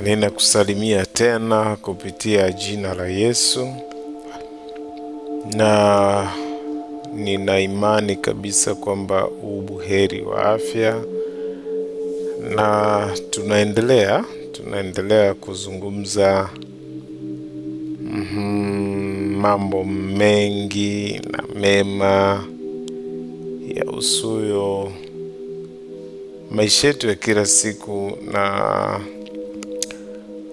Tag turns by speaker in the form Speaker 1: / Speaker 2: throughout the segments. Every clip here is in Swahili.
Speaker 1: Ninakusalimia tena kupitia jina la Yesu, na nina imani kabisa kwamba ubuheri wa afya, na tunaendelea kuzungumza mambo mengi na mema ya usuyo maisha yetu ya kila siku, na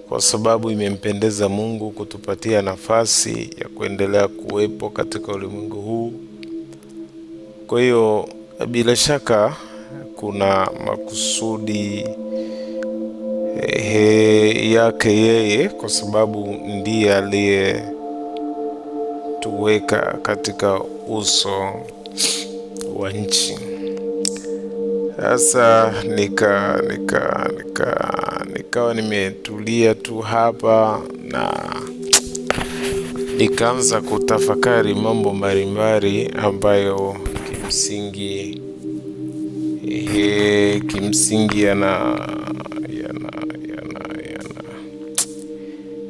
Speaker 1: kwa sababu imempendeza Mungu kutupatia nafasi ya kuendelea kuwepo katika ulimwengu huu. Kwa hiyo bila shaka kuna makusudi yake yeye, kwa sababu ndiye aliyetuweka katika uso wa nchi. Sasa nikawa nimetulia tu hapa na nikaanza kutafakari mambo mbalimbali ambayo kimsingi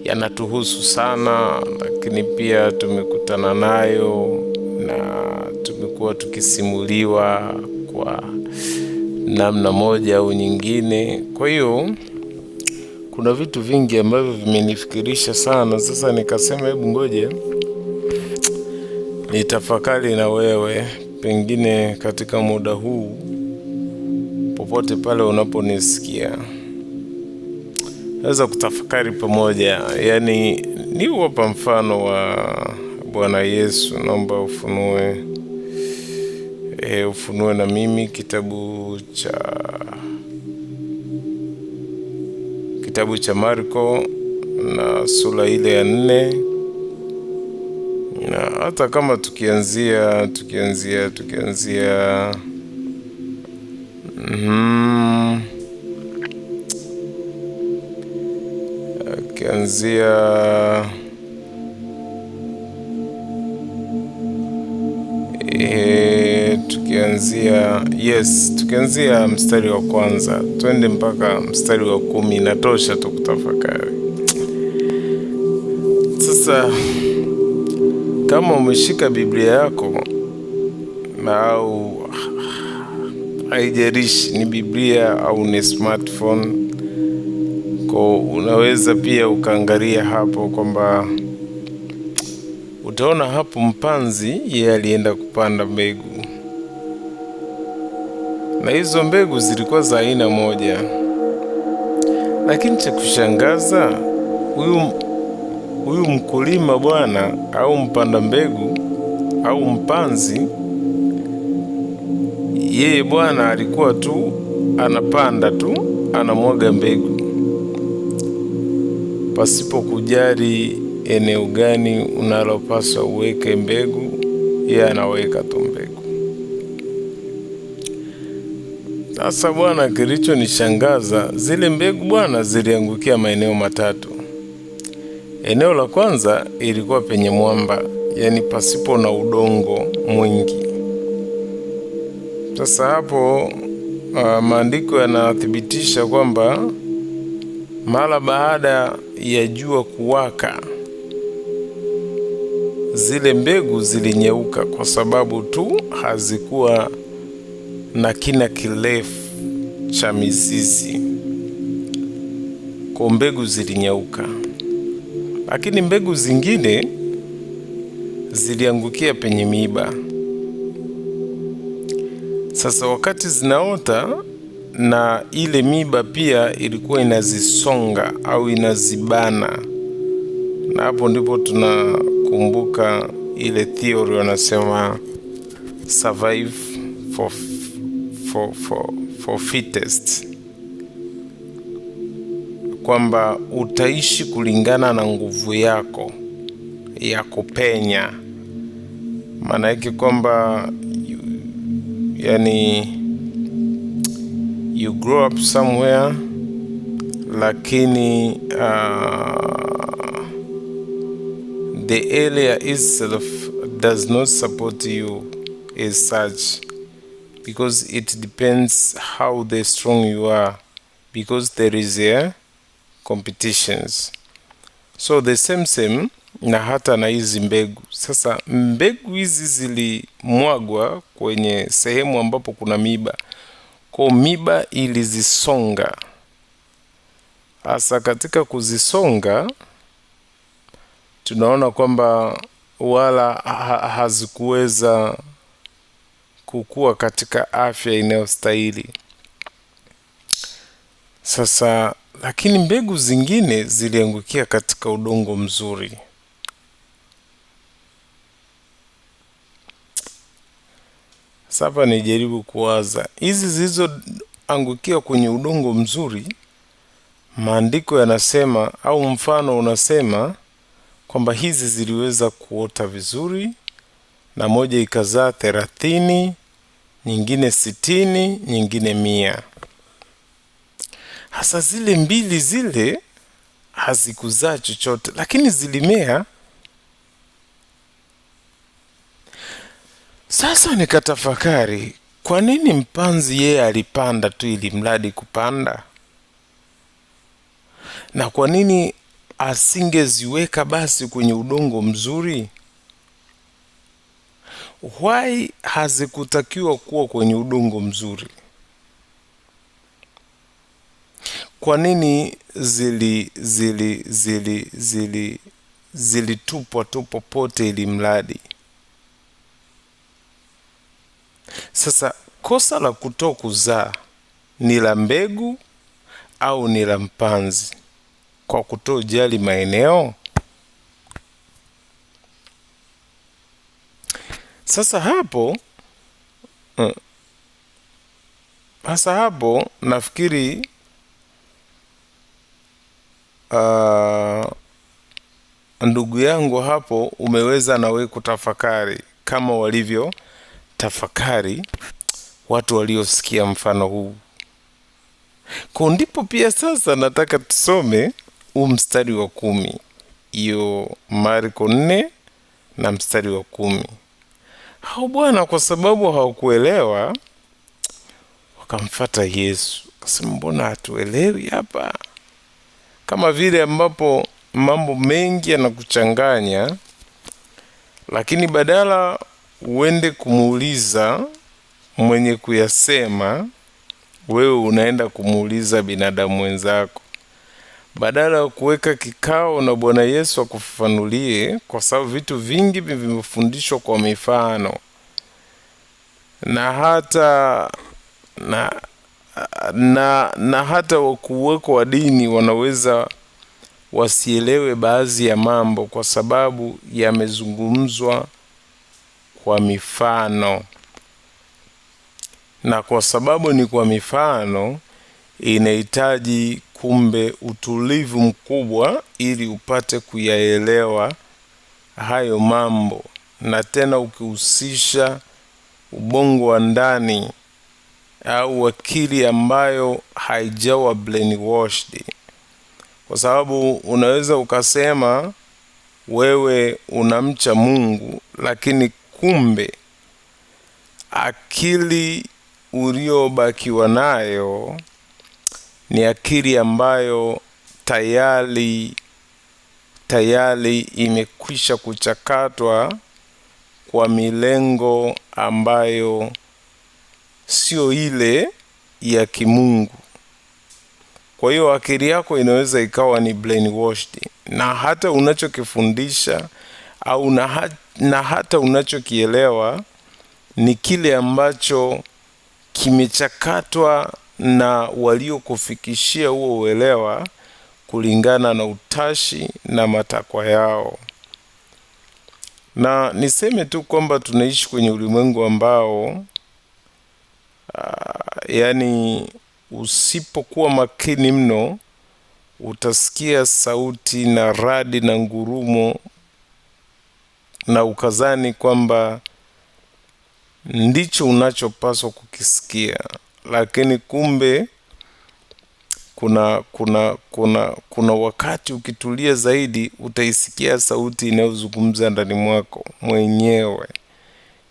Speaker 1: yanatuhusu sana, lakini pia tumekutana nayo na tumekuwa tukisimuliwa kwa namna moja au nyingine. Kwa hiyo kuna vitu vingi ambavyo vimenifikirisha sana. Sasa nikasema hebu ngoje nitafakari na wewe, pengine katika muda huu, popote pale unaponisikia, naweza kutafakari pamoja. Yani ni hapa mfano wa Bwana Yesu, naomba ufunue na mimi kitabu cha Marko na sura ile ya 4, na hata kama tukianzia tukianzia tukianzia mstari wa kwanza twende mpaka mstari wa 10, inatosha tu kutafakari. Sasa kama umeshika Biblia yako au haijalishi ni Biblia au ni smartphone, kwa unaweza pia ukaangalia hapo kwamba utaona hapo mpanzi yeye alienda kupanda mbegu, na hizo mbegu zilikuwa za aina moja, lakini cha kushangaza huyu mkulima bwana au mpanda mbegu au mpanzi, yeye bwana alikuwa tu anapanda tu, anamwaga mbegu pasipo kujali eneo gani unalopaswa uweke mbegu, yeye anaweka tu mbegu. Sasa bwana, kilichonishangaza zile mbegu bwana ziliangukia maeneo matatu. Eneo la kwanza ilikuwa penye mwamba, yani pasipo na udongo mwingi. Sasa hapo maandiko yanathibitisha kwamba mara baada ya jua kuwaka zile mbegu zilinyeuka kwa sababu tu hazikuwa na kina kirefu cha mizizi, kwa mbegu zilinyeuka. Lakini mbegu zingine ziliangukia penye miiba. Sasa wakati zinaota, na ile miiba pia ilikuwa inazisonga au inazibana, na hapo ndipo tunakumbuka ile theory wanasema survive for fittest, kwamba utaishi kulingana na nguvu yako ya kupenya. Maana yake kwamba yani you grow up somewhere, lakini the area itself does not support you as such, because it depends how the strong you are, because there is a competitions. So the same same na hata na hizi mbegu. Sasa mbegu hizi zilimwagwa kwenye sehemu ambapo kuna miba, kwa miba ilizisonga. Hasa katika kuzisonga tunaona kwamba wala hazikuweza kukua katika afya inayostahili. Sasa lakini mbegu zingine ziliangukia katika udongo mzuri. Sasa hapa nijaribu kuwaza hizi zilizoangukia kwenye udongo mzuri, maandiko yanasema au mfano unasema kwamba hizi ziliweza kuota vizuri, na moja ikazaa 30, nyingine 60, nyingine 100. Hasa zile mbili zile hazikuzaa chochote, lakini zilimea. Sasa nikatafakari, kwa nini mpanzi yeye alipanda tu ili mradi kupanda? Na kwa nini asingeziweka basi kwenye udongo mzuri? Why hazikutakiwa kuwa kwenye udongo mzuri? Kwa nini zilitupwa tu popote ili mradi? Sasa kosa la kutokuzaa ni la mbegu au ni la mpanzi kwa kutojali maeneo? Sasa hapo nafikiri ndugu yangu hapo umeweza na wewe kutafakari kama walivyo tafakari watu waliosikia mfano huu. Kwa ndipo pia sasa nataka tusome huu mstari wa 10, hiyo Marko 4 na mstari wa 10. Hao bwana kwa sababu hawakuelewa wakamfuata Yesu, akasema mbona hatuelewi hapa? Kama vile ambapo mambo mengi yanakuchanganya, lakini badala uende kumuuliza mwenye kuyasema, wewe unaenda kumuuliza binadamu wenzako. Badala ya kuweka kikao na Bwana Yesu akufafanulie, kwa sababu vitu vingi vimefundishwa kwa mifano, na hata wakuu wako wa dini wanaweza wasielewe baadhi ya mambo kwa sababu yamezungumzwa kwa mifano. Na kwa sababu ni kwa mifano, inahitaji kumbe utulivu mkubwa ili upate kuyaelewa hayo mambo. Na tena ukihusisha ubongo wa ndani au akili ambayo haijawa brainwashed. Kwa sababu unaweza ukasema wewe unamcha Mungu, lakini kumbe akili uliobakiwa nayo ni akili ambayo tayari imekwisha kuchakatwa kwa milengo ambayo sio ile ya kimungu. Kwa hiyo akili yako inaweza ikawa ni brainwashed, na hata unachokifundisha au na hata unachokielewa ni kile ambacho kimechakatwa na waliokufikishia huo uelewa kulingana na utashi na matakwa yao. Na niseme tu kwamba tunaishi kwenye ulimwengu ambao yani usipokuwa makini mno utasikia sauti na radi na ngurumo na ukazani kwamba ndicho unachopaswa kukisikia, lakini kumbe kuna wakati ukitulia zaidi utaisikia sauti inayozungumza ndani mwako mwenyewe,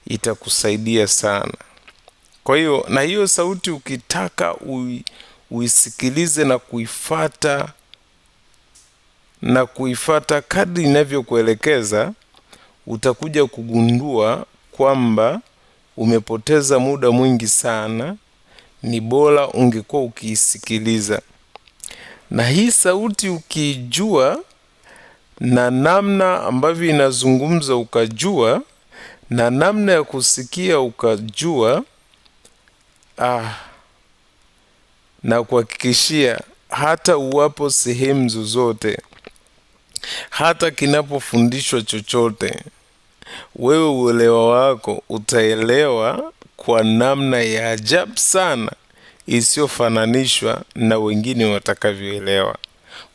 Speaker 1: itakusaidia sana. Kwa hiyo na hiyo sauti ukitaka uisikilize na kuifata na kuifata kadri inavyokuelekeza, utakuja kugundua kwamba umepoteza muda mwingi sana. Ni bora ungekuwa ukiisikiliza. Na hii sauti ukiijua na namna ambavyo inazungumza ukajua, na namna ya kusikia ukajua, na kuhakikishia hata uwapo sehemu zozote, hata kinapofundishwa chochote, wewe uelewa wako utaelewa kwa namna ya ajabu sana isiyofananishwa na wengine watakavyoelewa,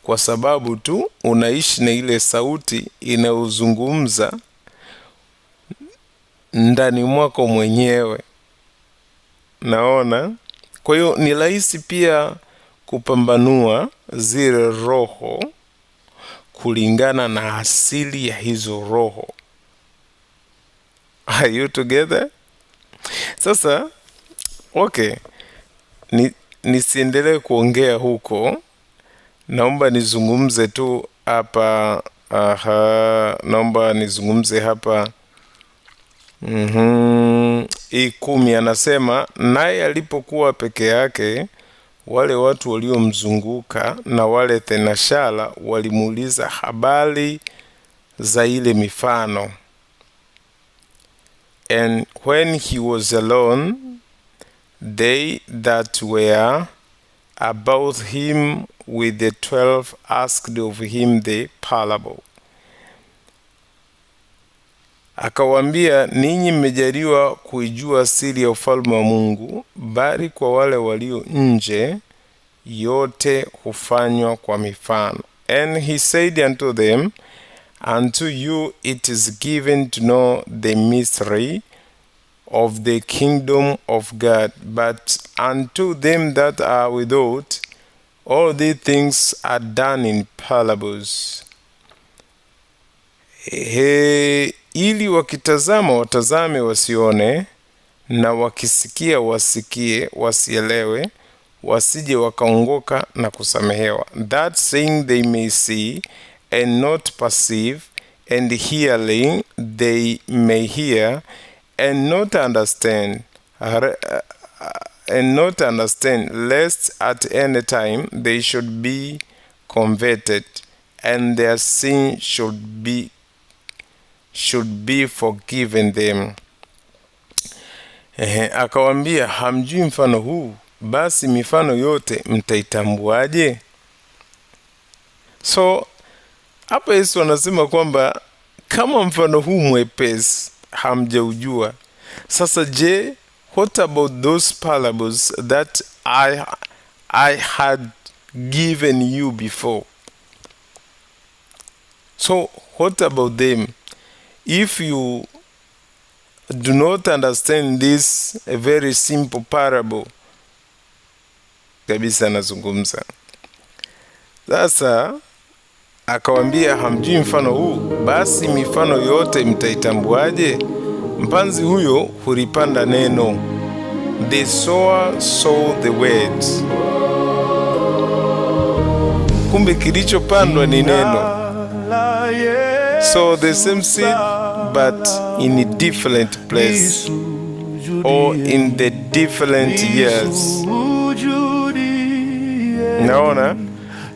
Speaker 1: kwa sababu tu unaishi na ile sauti inayozungumza ndani mwako mwenyewe. Naona? Kwa hiyo ni rahisi pia kupambanua zile roho kulingana na asili ya hizo roho. Are you together? Sasa, okay, nisiendelee kuongea huko. Naomba nizungumze tu hapa. Aha, naomba nizungumze hapa. Hii 10 anasema, naye alipokuwa peke yake, wale watu waliomzunguka na wale thenashara walimuuliza habari za ile mifano. And when he was alone, they that were about him with the 12 asked of him the parable. Akawaambia, ninyi mmejaliwa kuijua siri ya ufalme wa Mungu, bali kwa wale walio nje yote hufanywa kwa mifano. And he said unto them, unto you it is given to know the mystery of the kingdom of God, but unto them that are without, all these things are done in parables. Ili wakitazama watazame wasione, na wakisikia wasikie wasielewe, wasije wakaongoka na kusamehewa. That saying they may see and not perceive, and hearing they may hear and not understand, and not understand, lest at any time they should be converted, and their sin should be forgiven them. Ehe, akawambia, hamjui mfano huu? Basi mifano yote mtaitambuaje? So hapa Yesu anasema kwamba kama mfano huu mwepesi hamjaujua, sasa je, what about those parables that I had given you before? So what about them? If you do not understand this a very simple parable, kabisa anazungumza sasa. Akawambia, hamjui mfano huu? Basi mifano yote mtaitambuaje? Mpanzi huyo hulipanda neno. The sower sow the word. Kumbe kilichopandwa ni neno. So the same seed but in a different place or in the different years. Naona?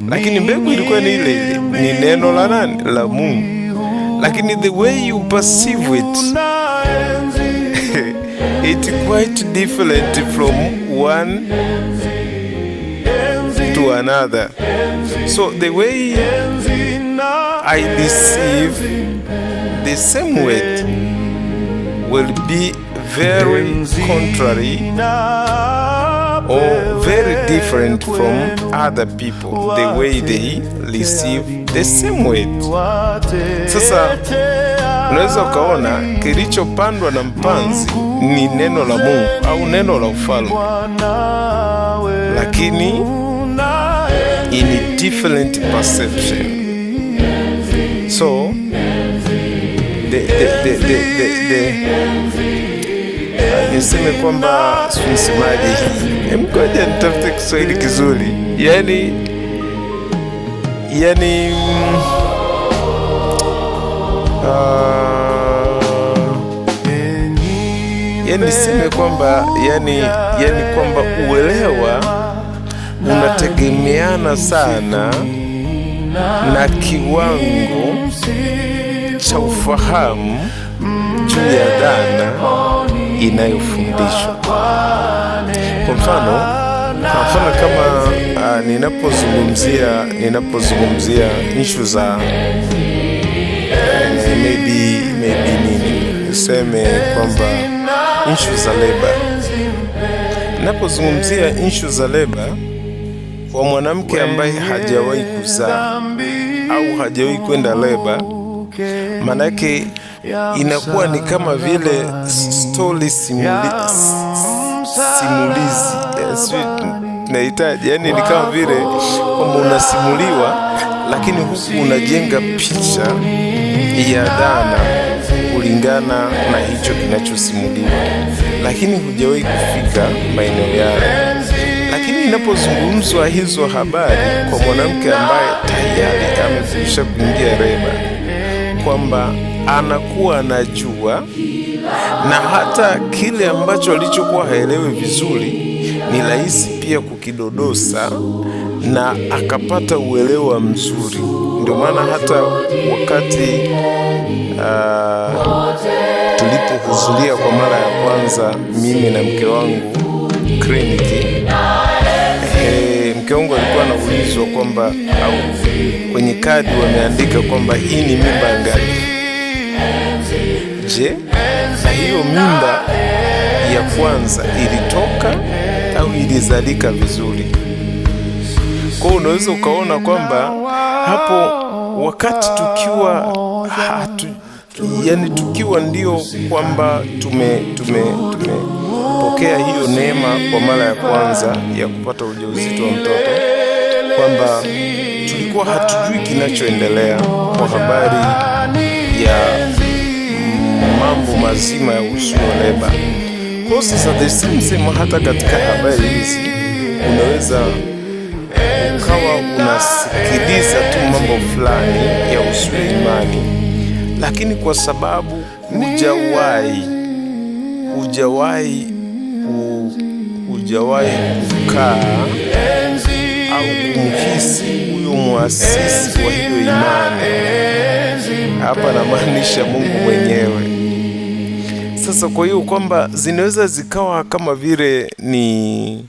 Speaker 1: Lakini mbegu ilikuwa ni ile ile, ni neno la nani? La Mungu. Lakini the way you perceive it, it's quite different from one to another. So the way I receive the same word will be very contrary or very different from other people, the way they receive the same word. Sasa unaweza ukaona kilichopandwa na mpanzi ni neno la Mungu au neno la ufalme, lakini in a different perception. So the niseme kwamba, nisemaje hii? Ngoja nitafute Kiswahili kizuri. Yani Yani yani niseme kwamba yani kwamba uelewa unategemeana sana na kiwango cha ufahamu juu ya dhana inayofundishwa. Kwa mfano kama ninapozungumzia issue za maybe nini niseme kwamba issue za leba. Ninapozungumzia issue za leba kwa mwanamke ambaye hajawahi kuzaa au hajawahi kwenda leba, manake inakuwa ni kama vile story simulizi, nahitaji yani ni kama vile kwamba unasimuliwa, lakini huku unajenga picha ya dhana kulingana na hicho kinachosimuliwa, lakini hujawahi kufika maeneo yale. Lakini inapozungumzwa hizo habari kwa mwanamke ambaye tayari amekwisha kuingia reba, kwamba anakuwa anajua, na hata kile ambacho alichokuwa haelewi vizuri ni rahisi pia kukidodosa na akapata uelewa mzuri. Ndio maana hata wakati tulipohudhuria kwa mara ya kwanza mimi na mke wangu kliniki, mke wangu alikuwa anaulizwa kwamba, au kwenye kadi wameandika kwamba hii ni mimba ngapi? Je, na hiyo mimba ya kwanza ilitoka au ilizalika vizuri? Kwa hiyo unaweza ukaona kwamba hapo wakati tukiwa yani tukiwa ndio kwamba tumepokea hiyo neema kwa mara ya kwanza ya kupata ujauzito wa mtoto, kwamba tulikuwa hatujui kinachoendelea kwa habari ya mambo mazima ya uhusu wa leba. Kwa sasa the same hata katika habari hizi unaweza ukawa unasikiliza tu mambo fulani ya uhusu imani, lakini kwa sababu hujawahi kukaa au kumhisi huyo muasisi wa hiyo imani, hapa namaanisha Mungu mwenyewe. Sasa kwa hiyo kwamba zinaweza zikawa kama vile ni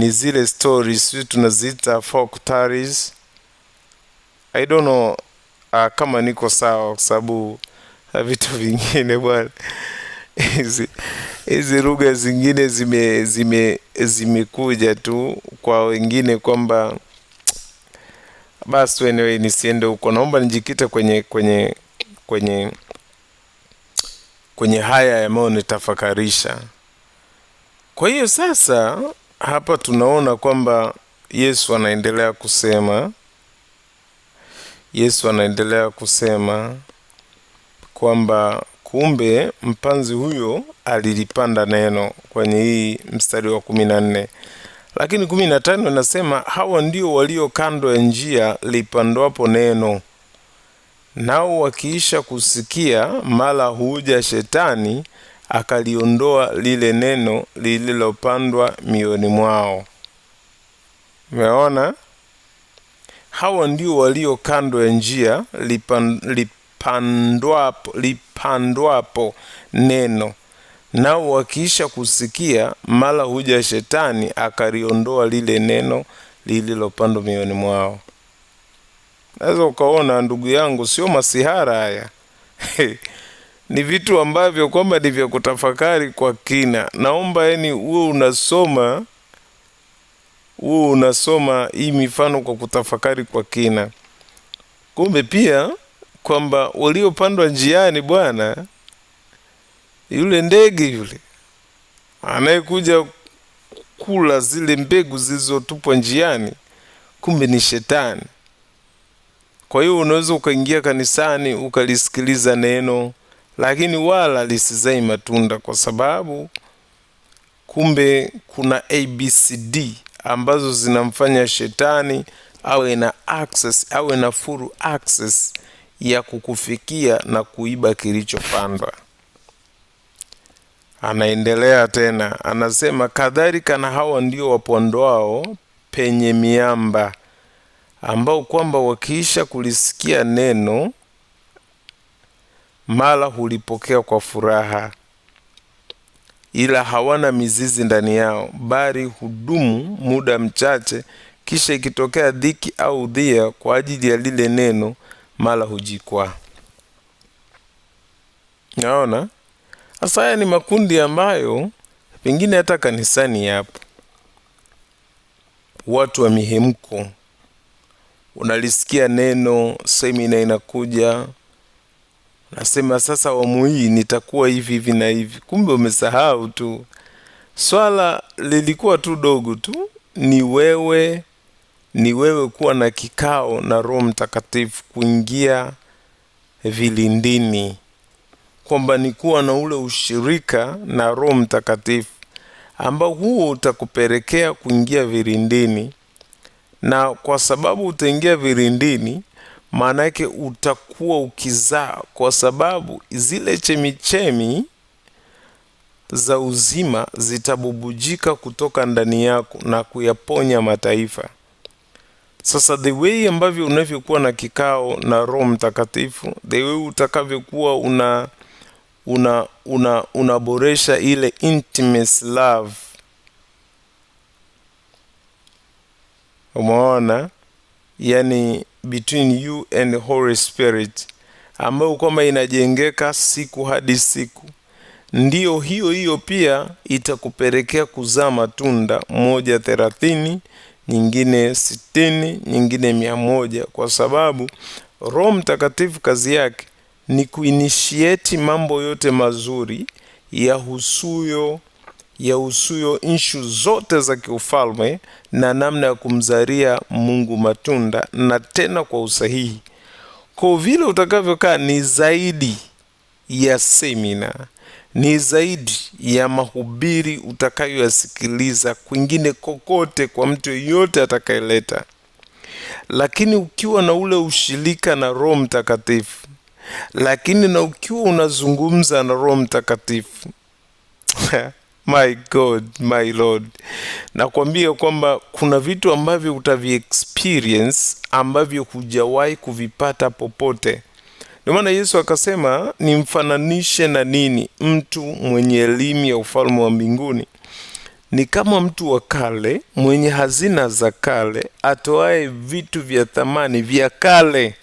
Speaker 1: zile stories tunaziita folk tales. I don't know kama niko sawa, kwa sababu vitu vingine bwana hizi lugha zingine zimekuja tu kwa wengine kwamba basi anyway, nisiende huko, naomba nijikite kwenye haya yanayonitafakarisha. Kwa hiyo sasa hapa tunaona kwamba Yesu anaendelea kusema kwamba kumbe mpanzi huyo alilipanda neno kwenye hii mstari wa 14. Lakini 15 inasema hawa ndio walio kando ya njia lipandwapo neno, nao wakiisha kusikia, mara huja shetani akaliondoa lile neno lililopandwa mioyoni mwao. Umeona? Hawa ndio walio kando ya njia lipandwapo neno, nao wakiisha kusikia, mara huja shetani akaliondoa lile neno lililopandwa mioyoni mwao. Naweza ukaona ndugu yangu, sio masihara haya. Ni vitu ambavyo kwamba ni vya kutafakari kwa kina. Naomba yani uwe unasoma hii mifano kwa kutafakari kwa kina. Kumbe pia kwamba waliopandwa njiani bwana, yule ndege yule anayekuja kula zile mbegu zilizotupwa njiani, kumbe ni shetani. Kwa hiyo unaweza ukaingia kanisani ukalisikiliza neno, lakini wala lisizai matunda, kwa sababu kumbe kuna ABCD ambazo zinamfanya shetani awe na access, awe na full access ya kukufikia na kuiba kilichopandwa. Anaendelea tena, anasema kadhalika na hawa ndio wapandwao penye miamba, ambao kwamba wakiisha kulisikia neno mara hulipokea kwa furaha, ila hawana mizizi ndani yao, bali hudumu muda mchache, kisha ikitokea dhiki au dhia kwa ajili ya lile neno, mara hujikwaa. Naona sasa haya ni makundi ambayo pengine hata kanisani yapo, watu wa mihemko. Unalisikia neno, semina inakuja, nasema sasa awamu hii nitakuwa hivi hivi na hivi, kumbe umesahau tu. Swala lilikuwa tu dogo tu, ni wewe kuwa na kikao na Roho Mtakatifu, kuingia vilindini, kwamba ni kuwa na ule ushirika na Roho Mtakatifu ambao huo utakupelekea kuingia vilindini. Na kwa sababu utaingia vilindini, maana yake utakuwa ukizaa, kwa sababu zile chemichemi za uzima zitabubujika kutoka ndani yako na kuyaponya mataifa. Sasa the way ambavyo unavyokuwa na kikao na Roho Mtakatifu, the way utakavyokuwa unaboresha ile intimacy love, umeona, yani between you and the Holy Spirit, ambayo kwamba inajengeka siku hadi siku, ndiyo hiyo hiyo pia itakupelekea kuzaa matunda, moja 30, nyingine 60, nyingine 100, kwa sababu Roho Mtakatifu kazi yake ni kuinitiate mambo yote mazuri yahusuyo inshu zote za kiufalme na namna ya kumzalia Mungu matunda, na tena kwa usahihi. Kwa vile utakavyokaa ni zaidi ya semina, ni zaidi ya mahubiri utakayoyasikiliza kwingine kokote kwa mtu yeyote atakayeleta. Lakini ukiwa na ule ushirika na Roho Mtakatifu, lakini na ukiwa unazungumza na Roho Mtakatifu my God, my Lord, nakwambia kwamba kuna vitu ambavyo utavi experience ambavyo hujawahi kuvipata popote. Ndio maana Yesu akasema nimfananishe na nini mtu mwenye elimu ya ufalme wa mbinguni? Ni kama mtu wa kale mwenye hazina za kale, atoae vitu vya thamani vya kale.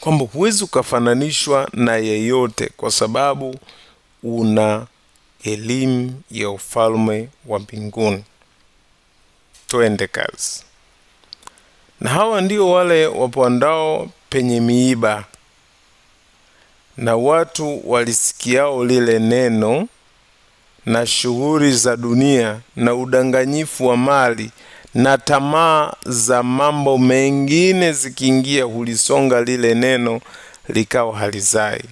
Speaker 1: Kwamba huwezi ukafananishwa na yeyote kwa sababu una elimu ya ufalme wa mbinguni. Twende kazi. Na hawa ndio wale wapandao penye miiba, na watu walisikiao lile neno na shughuli za dunia na udanganyifu wa mali na tamaa za mambo mengine zikiingia, hulisonga lile neno likawa halizai.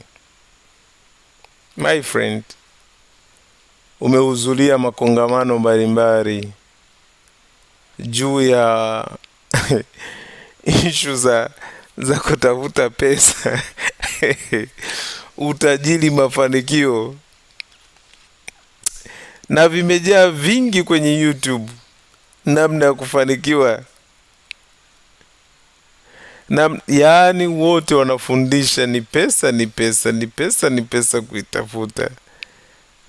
Speaker 1: My friend, umehudhuria makongamano mbalimbali juu ya ishu za kutafuta pesa utajiri, mafanikio, na vimejaa vingi kwenye YouTube, namna ya kufanikiwa na, yaani wote wanafundisha ni pesa, ni pesa, ni pesa, ni pesa kuitafuta.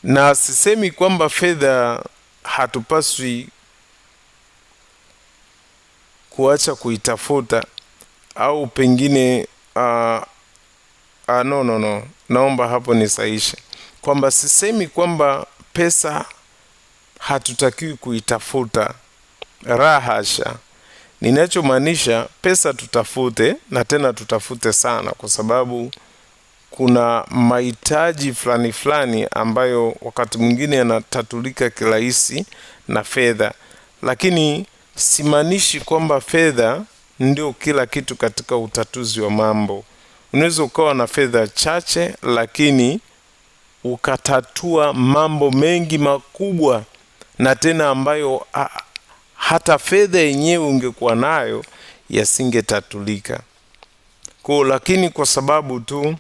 Speaker 1: Na sisemi kwamba fedha hatupaswi kuacha kuitafuta au pengine no, naomba hapo nisaishe kwamba sisemi kwamba pesa hatutakiwi kuitafuta, rahasha. Ninachomaanisha pesa tutafute, na tena tutafute sana, kwa sababu kuna mahitaji fulani fulani ambayo wakati mwingine yanatatulika kirahisi na fedha, lakini simaanishi kwamba fedha ndio kila kitu katika utatuzi wa mambo. Unaweza ukawa na fedha chache lakini ukatatua mambo mengi makubwa na tena ambayo hata fedha yenyewe ungekuwa nayo yasingetatulika. Kwa lakini kwa sababu tu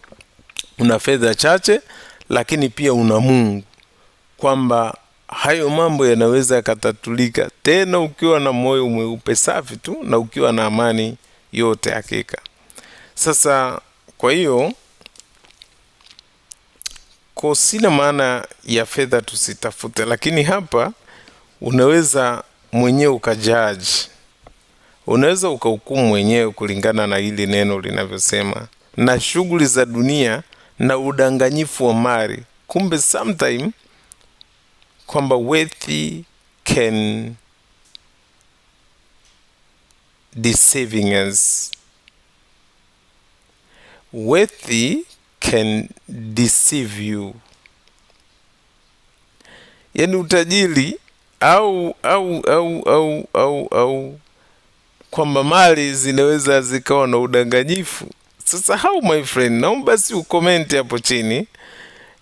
Speaker 1: una fedha chache, lakini pia una Mungu, kwamba hayo mambo yanaweza yakatatulika, tena ukiwa na moyo mweupe safi tu na ukiwa na amani yote hakika. Sasa kwa hiyo kwa sina maana ya fedha tusitafute, lakini hapa unaweza mwenyewe ukajaji, unaweza ukahukumu mwenyewe kulingana na hili neno linavyosema, na shughuli za dunia na udanganyifu wa mali. Kumbe sometime kwamba wealth can deceiving us, wealth can deceive you. Yani utajiri au au au au au au kwamba mali zinaweza zikawa na udanganyifu. Sasa how, my friend, naomba si ukomenti hapo chini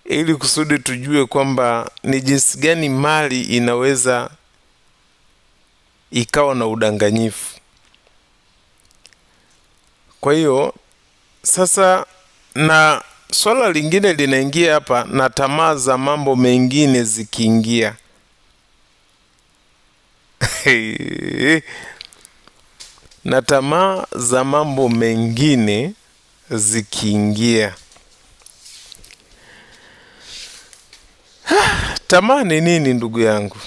Speaker 1: ili kusudi tujue kwamba ni jinsi gani mali inaweza ikawa na udanganyifu. Kwa hiyo sasa, na swala lingine linaingia hapa, na tamaa za mambo mengine zikiingia na tamaa za mambo mengine zikiingia. Tamaa ni nini, ndugu yangu?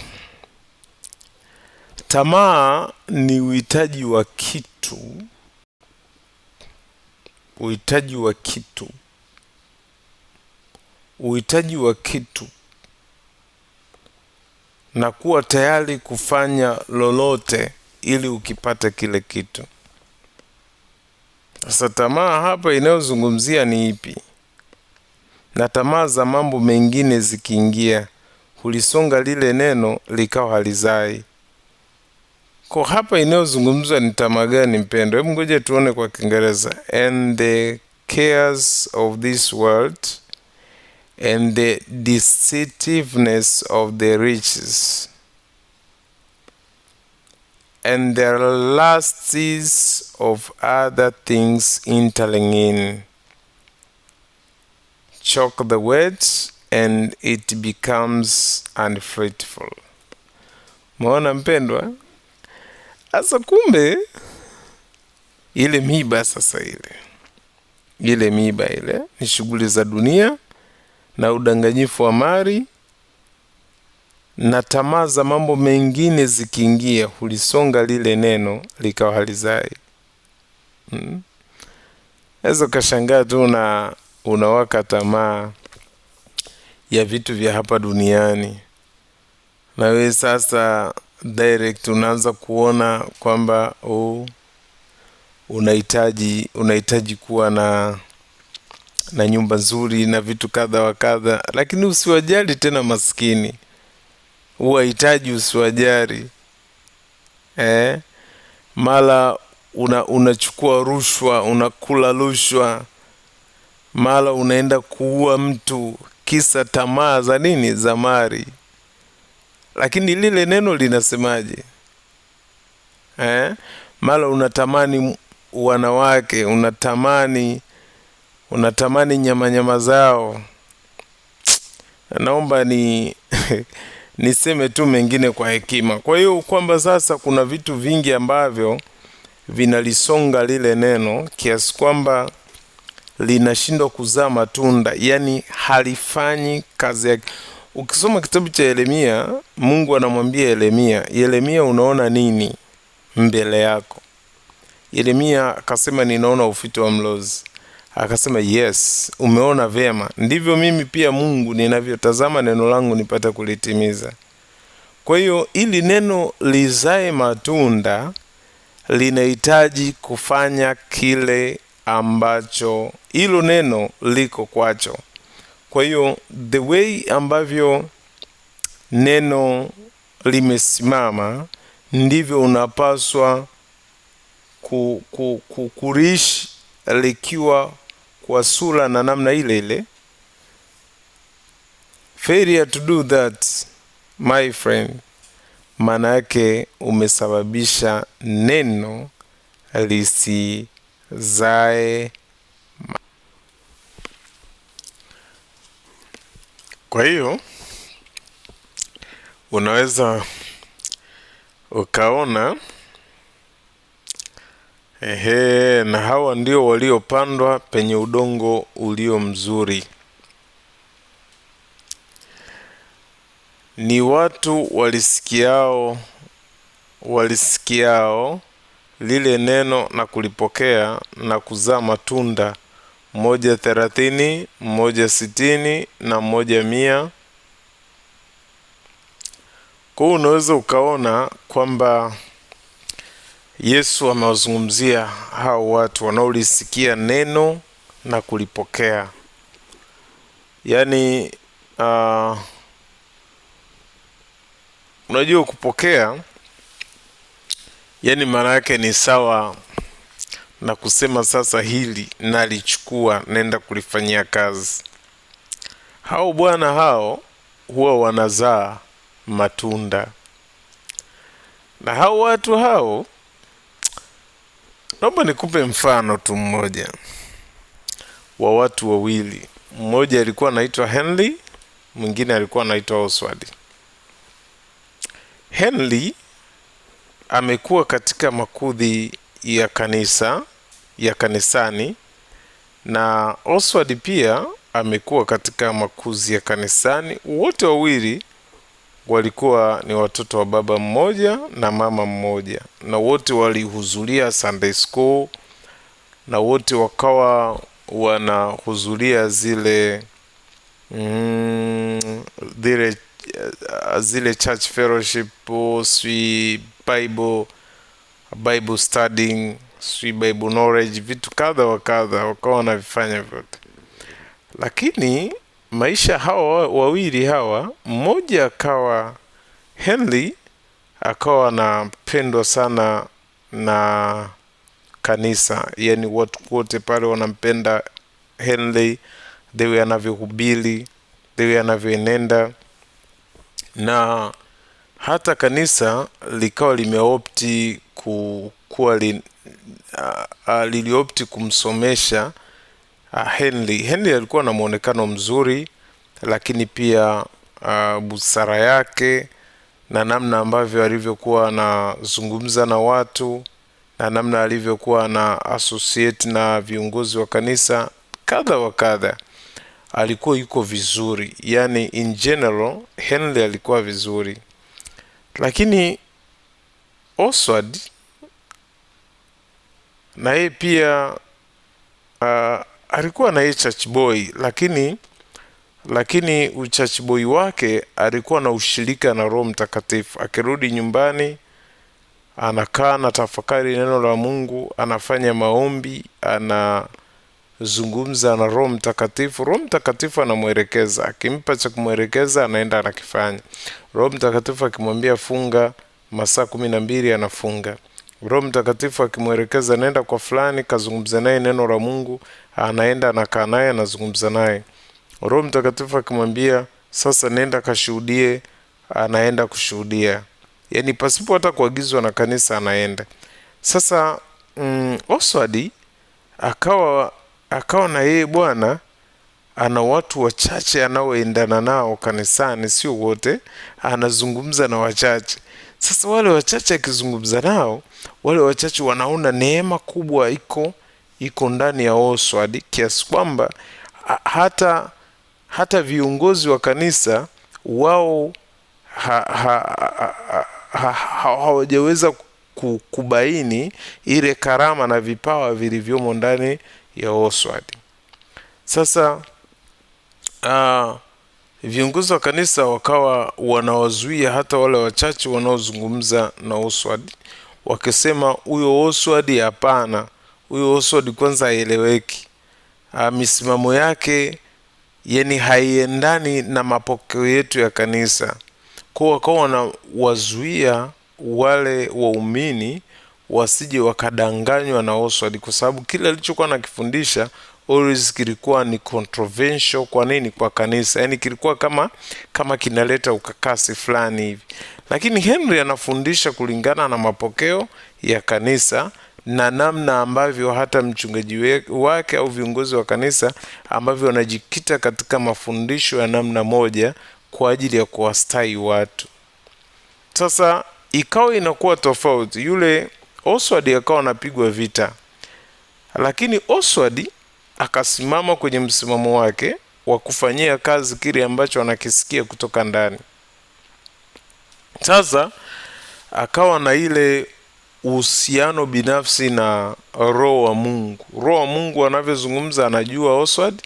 Speaker 1: Tamaa ni uhitaji wa kitu, uhitaji wa kitu, uhitaji wa kitu na kuwa tayari kufanya lolote ili ukipate kile kitu. Sasa tamaa hapa inayozungumzia ni ipi? Na tamaa za mambo mengine zikiingia, hulisonga lile neno likawa halizai. Kwa hapa inayozungumzwa ni tamaa gani, mpendo? Hebu ngoja tuone kwa Kiingereza. And the cares of this world and the deceitiveness of the riches and the lusts of other things entering in choke the words and it becomes unfruitful. Maona mpendwa? Sasa kumbe ile miba sasa ile miba ile ni shughuli za dunia na udanganyifu wa mali na tamaa za mambo mengine zikiingia, hulisonga lile neno likawa halizai. Naweza ukashangaa tu na unawaka tamaa ya vitu vya hapa duniani, na wewe sasa direct unaanza kuona kwamba oh, unahitaji kuwa na nyumba nzuri na vitu kadha wa kadha, lakini usiwajali tena maskini, huwahitaji, usiwajali. Mara unachukua rushwa, unakula rushwa, mara unaenda kuua mtu kisa tamaa za nini? Za mali. Lakini lile neno linasemaje? Mara unatamani wanawake, unatamani nyama nyama zao. Naomba niseme tu mengine kwa hekima. Kwa hiyo kwamba sasa kuna vitu vingi ambavyo vinalisonga lile neno kiasi kwamba linashindwa kuzaa matunda, yani halifanyi kazi yake. Ukisoma kitabu cha Yeremia, Mungu anamwambia Yeremia, Yeremia, unaona nini mbele yako? Yeremia akasema ninaona ufito wa mlozi. Akasema yes, umeona vyema. Ndivyo mimi pia Mungu ninavyotazama neno langu nipate kulitimiza. Kwa hiyo ili neno lizae matunda linahitaji kufanya kile ambacho hilo neno liko kwacho. Kwa hiyo the way ambavyo neno limesimama ndivyo unapaswa kuliishi likiwa kwa sura na namna ile ile. Failure to do that, my friend, maana yake umesababisha neno lisizae. Kwa hiyo unaweza ukaona na hawa ndio waliopandwa penye udongo ulio mzuri. Ni watu walisikiao lile neno na kulipokea na kuzaa matunda, mmoja 30, mmoja 60 na mmoja 100. Kwa hiyo unaweza ukaona kwamba Yesu amewazungumzia hao watu wanaolisikia neno na kulipokea. Yaani unajua kupokea, yani maana yake ni sawa na kusema sasa hili nalichukua, nenda kulifanyia kazi. Hao bwana hao huwa wanazaa matunda. Na hao watu hao, naomba nikupe mfano tu mmoja wa watu wawili. Mmoja alikuwa anaitwa Henry, mwingine alikuwa anaitwa Oswald. Henry amekuwa katika makudhi ya kanisa, ya kanisani, na Oswald pia amekuwa katika makuzi ya kanisani. Wote wawili walikuwa ni watoto wa baba mmoja na mama mmoja, na wote walihudhuria Sunday school, na wote wakawa wanahudhuria zile church fellowship, swi Bible studying, swi Bible knowledge, vitu kadha wa kadha wakawa wanavifanya vyote. Lakini maisha hawa wawili hawa, mmoja akawa Henry akawa anapendwa sana na kanisa, yani watu wote pale wanampenda Henry, the way anavyohubiri, the way anavyoenenda, na hata kanisa likawa limeopti liliopti kumsomesha Henry. Henry alikuwa na muonekano mzuri, lakini pia busara yake na namna ambavyo alivyokuwa anazungumza na watu na namna alivyokuwa na associate na viongozi wa kanisa kadha wa kadha, alikuwa yuko vizuri. Yani in general Henry alikuwa vizuri. Lakini Oswald na yeye pia alikuwa na yeye church boy, lakini uchurch boy wake alikuwa na ushirika na Roho Mtakatifu. Akirudi nyumbani anakaa na tafakari neno la Mungu, anafanya maombi, anazungumza na Roho Mtakatifu. Roho Mtakatifu anamuelekeza, akimpa cha kumuelekeza anaenda anakifanya. Roho Mtakatifu akimwambia funga masaa 12 anafunga. Roho Mtakatifu akimuelekeza nenda kwa fulani kazungumza naye neno la Mungu, anaenda anakaa naye anazungumza naye. Roho Mtakatifu akimwambia sasa nenda kashuhudie, anaenda kushuhudia. Yani pasipo hata kuagizwa na kanisa anaenda. Sasa Oswald akawa na yeye bwana ana watu wachache anaoendana nao kanisani, sio wote, anazungumza na wachache. Sasa wale wachache akizungumza nao, wale wachache wanaona neema kubwa iko ndani ya Oswald, kiasi kwamba hata viongozi wa kanisa wao hawajaweza kubaini ile karama na vipawa vilivyomo ndani ya Oswald. Sasa viongozi wa kanisa wakawa wanawazuia hata wale wachache wanaozungumza na Oswald, wakisema huyo Oswald hapana, huyo Oswald kwanza haeleweki, misimamo yake yani haiendani na mapokeo yetu ya kanisa. Kwa wakawa wanawazuia wale waumini wasije wakadanganywa na Oswald, kwa sababu kile alichokuwa anakifundisha always kilikuwa ni controversial. Kwa nini? Kwa kanisa, yaani kilikuwa kama kinaleta ukakasi fulani hivi, lakini Henry anafundisha kulingana na mapokeo ya kanisa na namna ambavyo hata mchungaji wake au viongozi wa kanisa ambavyo wanajikita katika mafundisho ya namna moja kwa ajili ya kuwastai watu. Sasa ikawa inakuwa tofauti. Yule Oswald akawa anapigwa vita, lakini Oswald akasimama kwenye msimamo wake wa kufanyia kazi kile ambacho anakisikia kutoka ndani. Sasa akawa na ile uhusiano binafsi na Roho wa Mungu. Roho wa Mungu anavyozungumza anajua Oswald,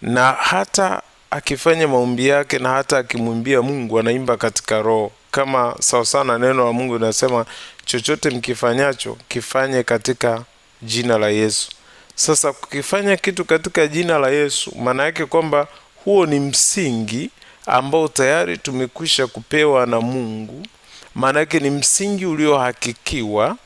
Speaker 1: na hata akifanya maombi yake na hata akimwimbia Mungu anaimba katika roho, kama sawa sana neno la Mungu linasema chochote mkifanyacho kifanye katika jina la Yesu. Sasa kukifanya kitu katika jina la Yesu, maana yake kwamba huo ni msingi ambao tayari tumekwisha kupewa na Mungu. Maana yake ni msingi uliohakikiwa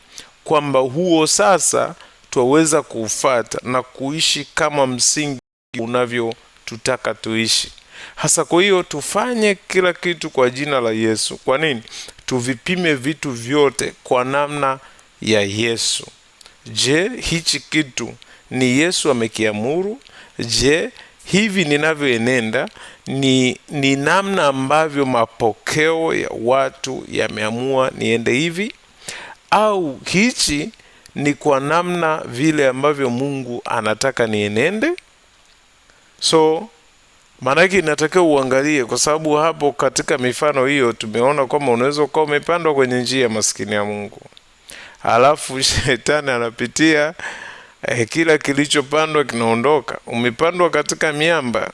Speaker 1: kwamba huo sasa twaweza kuufuata na kuishi kama msingi unavyotutaka tuishi. Hasa kwa hiyo tufanye kila kitu kwa jina la Yesu. Kwa nini? Tuvipime vitu vyote kwa namna ya Yesu. Je, hichi kitu ni Yesu amekiamuru? Je, hivi ninavyoenenda ni namna ambavyo mapokeo ya watu yameamua niende hivi, au hichi ni kwa namna vile ambavyo Mungu anataka nienende? So maanake inatakiwa uangalie, kwa sababu hapo katika mifano hiyo tumeona kwamba unaweza ukawa umepandwa kwenye njia maskini ya Mungu, alafu shetani anapitia kila kilichopandwa kinaondoka. Umepandwa katika miamba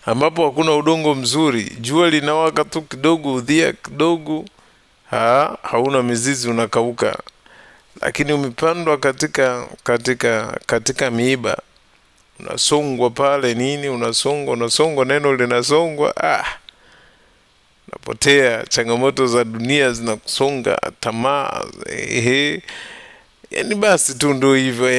Speaker 1: ambapo hakuna udongo mzuri, jua linawaka tu kidogo, udhia kidogo, hauna mizizi, unakauka. Lakini umepandwa katika miiba, unasongwa pale nini, unasongwa, neno linasongwa, napotea. Changamoto za dunia zinakusonga, tamaa, yani basi tu ndio hivyo,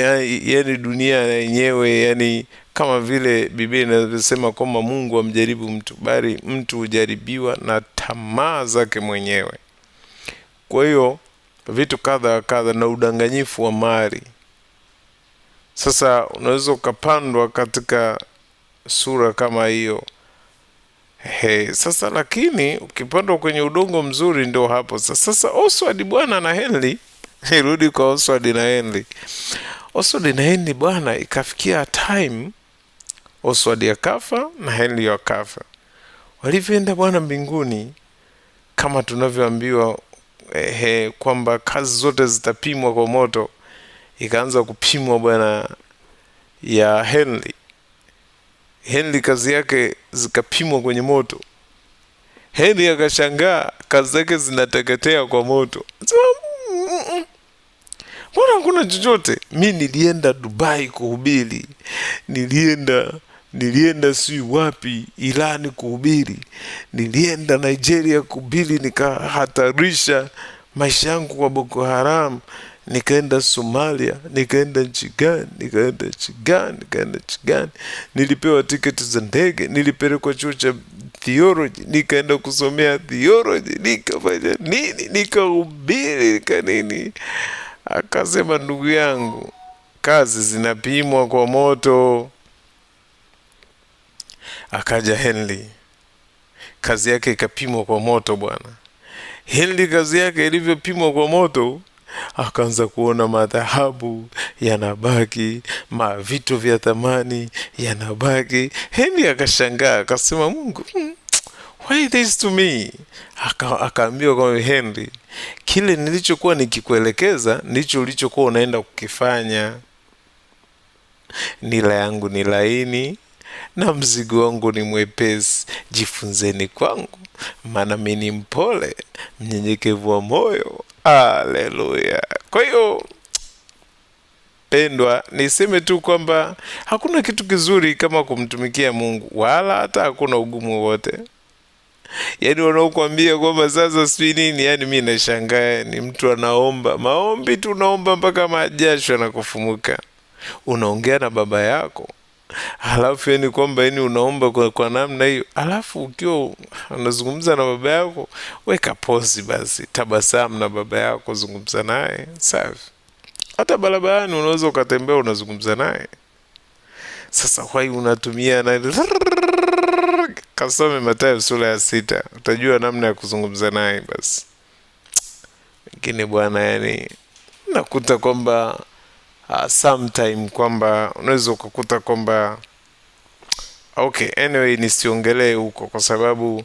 Speaker 1: yani dunia yenyewe, yani kama vile Biblia inavyosema kwamba Mungu amjaribu mtu, bali mtu hujaribiwa na tamaa zake mwenyewe. Kwa hiyo vitu kadha wa kadha na udanganyifu wa mali. Sasa unaweza ukapandwa katika sura kama hiyo. Sasa lakini ukipandwa kwenye udongo mzuri ndio hapo. Sasa Oswald bwana na Henry, nirudi kwa Oswald na Henry. Oswald na Henry bwana, ikafikia time Oswald akafa na Henry akafa. Walivyoenda bwana mbinguni, kama tunavyoambiwa kwamba kazi zote zitapimwa kwa moto, ikaanza kupimwa bwana ya Henry. Henry kazi yake zikapimwa kwenye moto. Henry akashangaa kazi zake zinateketea kwa moto. Mbona hakuna chochote? Mi nilienda Dubai kuhubiri, nilienda sijui wapi Irani kuhubiri, nilienda Nigeria kuhubiri, nikahatarisha maisha yangu kwa Boko Haram, nikaenda Somalia, nikaenda nchi gani, nikaenda nchi gani, nikaenda nchi gani, nilipewa tiketi za ndege, nilipelekwa chuo cha theology, nikaenda kusomea theology, nikafanya nini, nikahubiri, nika nini. Akasema, ndugu yangu, kazi zinapimwa kwa moto. Akaja Henry, kazi yake ikapimwa kwa moto bwana. Henry kazi yake ilivyopimwa kwa moto, akaanza kuona madhahabu yanabaki, mavitu vya thamani yanabaki. Henry akashangaa, akasema, Mungu, why this to me? Akaambiwa kwamba Henry, kile nilichokuwa nikikuelekeza ndicho ulichokuwa unaenda kukifanya. Nila yangu ni laini na mzigo wangu ni mwepesi, jifunzeni kwangu, maana mimi ni mpole, mnyenyekevu wa moyo. Haleluya. Kwa hiyo pendwa, niseme tu kwamba hakuna kitu kizuri kama kumtumikia Mungu, wala hata hakuna ugumu wowote. Yaani wanaokuambia kwamba sasa sijui nini, yaani mimi nashangaa, ni mtu anaomba maombi tu, naomba mpaka majasho yanakufumuka. Unaongea na baba yako, halafu yani kwamba yani unaomba kwa namna hiyo, halafu ukiwa unazungumza na baba yako, weka pozi basi, tabasamu na baba yako, zungumza naye, safi. Hata barabarani unaweza ukatembea unazungumza naye. Sasa why unatumia na kasome Mathayo sura ya 6, utajua namna ya kuzungumza naye basi. Lakini bwana, yani nakuta kwamba sometime kwamba unaweza ukakuta kwamba okay, anyway nisiongelee huko kwa sababu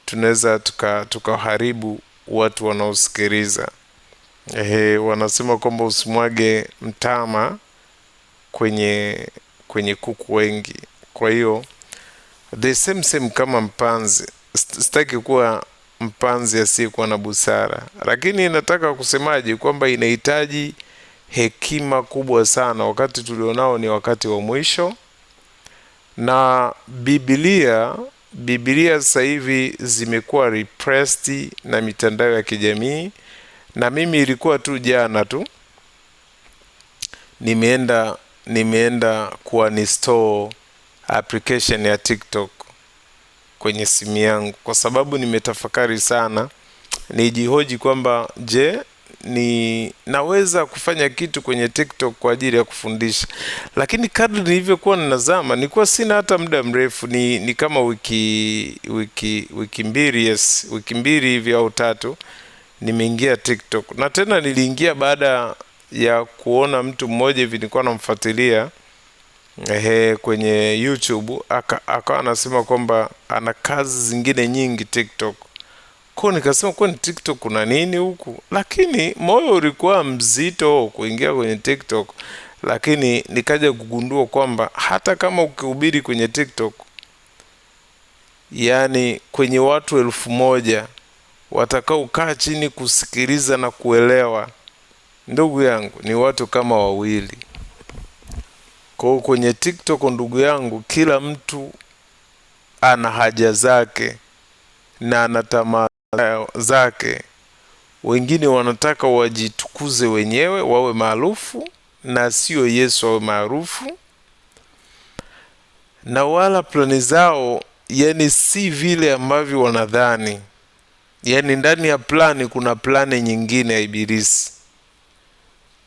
Speaker 1: tunaweza tukaharibu watu wanaosikiliza. Wanasema kwamba usimwage mtama kwenye kuku wengi. Kwa hiyo the same kama mpanzi. Sitaki kuwa mpanzi asiyekuwa na busara, lakini nataka kusemaje kwamba inahitaji hekima kubwa sana. Wakati tulionao ni wakati wa mwisho, na Biblia sasa hivi zimekuwa repressed na mitandao ya kijamii. Na mimi ilikuwa tu jana tu nimeenda kuuninstall application ya TikTok kwenye simu yangu, kwa sababu nimetafakari sana, nijihoji kwamba je, ni naweza kufanya kitu kwenye TikTok kwa ajili ya kufundisha. Lakini kadri nilivyokuwa ninazama, nilikuwa sina hata muda mrefu, ni kama wiki mbili, yes, wiki mbili hivi au tatu nimeingia TikTok. Na tena niliingia baada ya kuona mtu mmoja hivi nilikuwa namfuatilia kwenye YouTube, akawa anasema kwamba ana kazi zingine nyingi TikTok. Kwa nikasema kwani TikTok kuna nini huku? Lakini moyo ulikuwa mzito kuingia kwenye TikTok. Lakini nikaja kugundua kwamba hata kama ukihubiri kwenye TikTok, yani kwenye watu 1,000 watakao kaa chini kusikiliza na kuelewa, ndugu yangu, ni watu kama 2. Kwa kwenye TikTok, ndugu yangu, kila mtu ana haja zake na ana tamaa zake. Wengine wanataka wajitukuze wenyewe, wawe maarufu, na sio Yesu awe maarufu. Na wala plani zao yani si vile ambavyo wanadhani. Yani ndani ya plani kuna plani nyingine ya Ibilisi.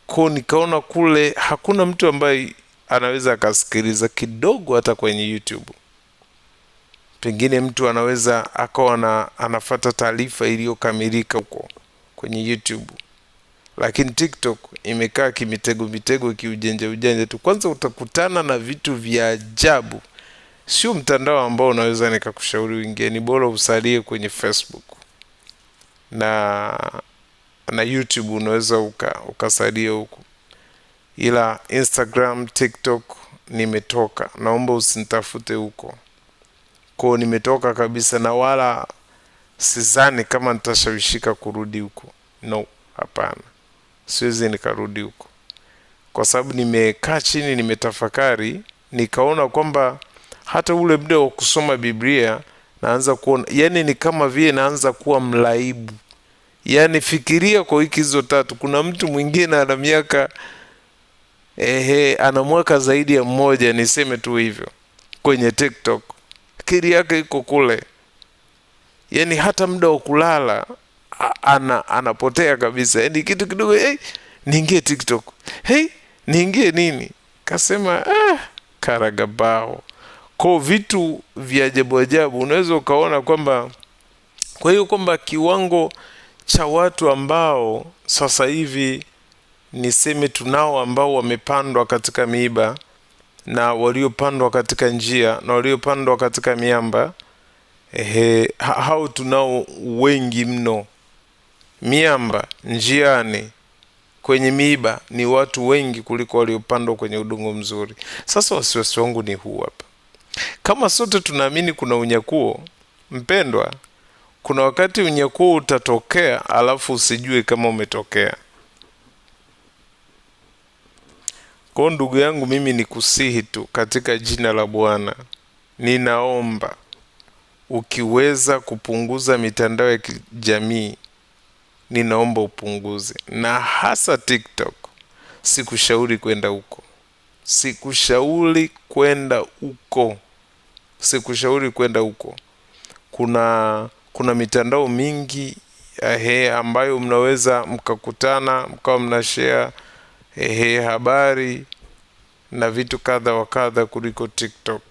Speaker 1: Kwa nikaona kule hakuna mtu ambaye anaweza akasikiliza kidogo hata kwenye YouTube. Pengine mtu anaweza akawa anafuata taarifa iliyokamilika huko kwenye YouTube. Lakini TikTok imekaa kimitego mitego, kiujenja ujanja tu. Kwanza utakutana na vitu vya ajabu. Sio mtandao ambao unaweza nikakushauri uingie, ni bora usalie kwenye Facebook na YouTube unaweza ukasalia huko. Ila Instagram, TikTok nimetoka. Naomba usinitafute huko. Kwa nimetoka kabisa, na wala sidhani kama nitashawishika kurudi huko. No, hapana. Siwezi nikarudi huko. Kwa sababu nimekaa chini, nimetafakari, nikaona kwamba hata ule muda wa kusoma Biblia naanza kuona, yani ni kama vile naanza kuwa mlaibu. Yani fikiria kwa wiki hizo 3, kuna mtu mwingine ana miaka ana mwaka zaidi ya mmoja, niseme tu hivyo, kwenye TikTok. Akili yake iko kule. Yani hata muda wa kulala anapotea kabisa. Yani kitu kidogo, hey, niingie TikTok. Hey, niingie nini? Kasema, karagabao. Kwa vitu vya ajabu ajabu unaweza ukaona kwamba, kwa hiyo kwamba kiwango cha watu ambao sasa hivi niseme tunao ambao wamepandwa katika miiba na waliopandwa katika njia na waliopandwa katika miamba, hao tunao wengi mno. Miamba, njiani, kwenye miiba ni watu wengi kuliko waliopandwa kwenye udongo mzuri. Sasa wasiwasi wangu ni huu hapa. Kama sote tunaamini kuna unyakuo, mpendwa, kuna wakati unyakuo utatokea alafu usijue kama umetokea. Kwa ndugu yangu, mimi nikusihi tu katika jina la Bwana, ninaomba ukiweza kupunguza mitandao ya kijamii, ninaomba upunguze, na hasa TikTok. Sikushauri kwenda huko. Sikushauri kwenda huko, sikushauri kwenda huko. Kuna mitandao mingi ambayo mnaweza mkakutana mkawa mnashare habari na vitu kadha wa kadha kuliko TikTok.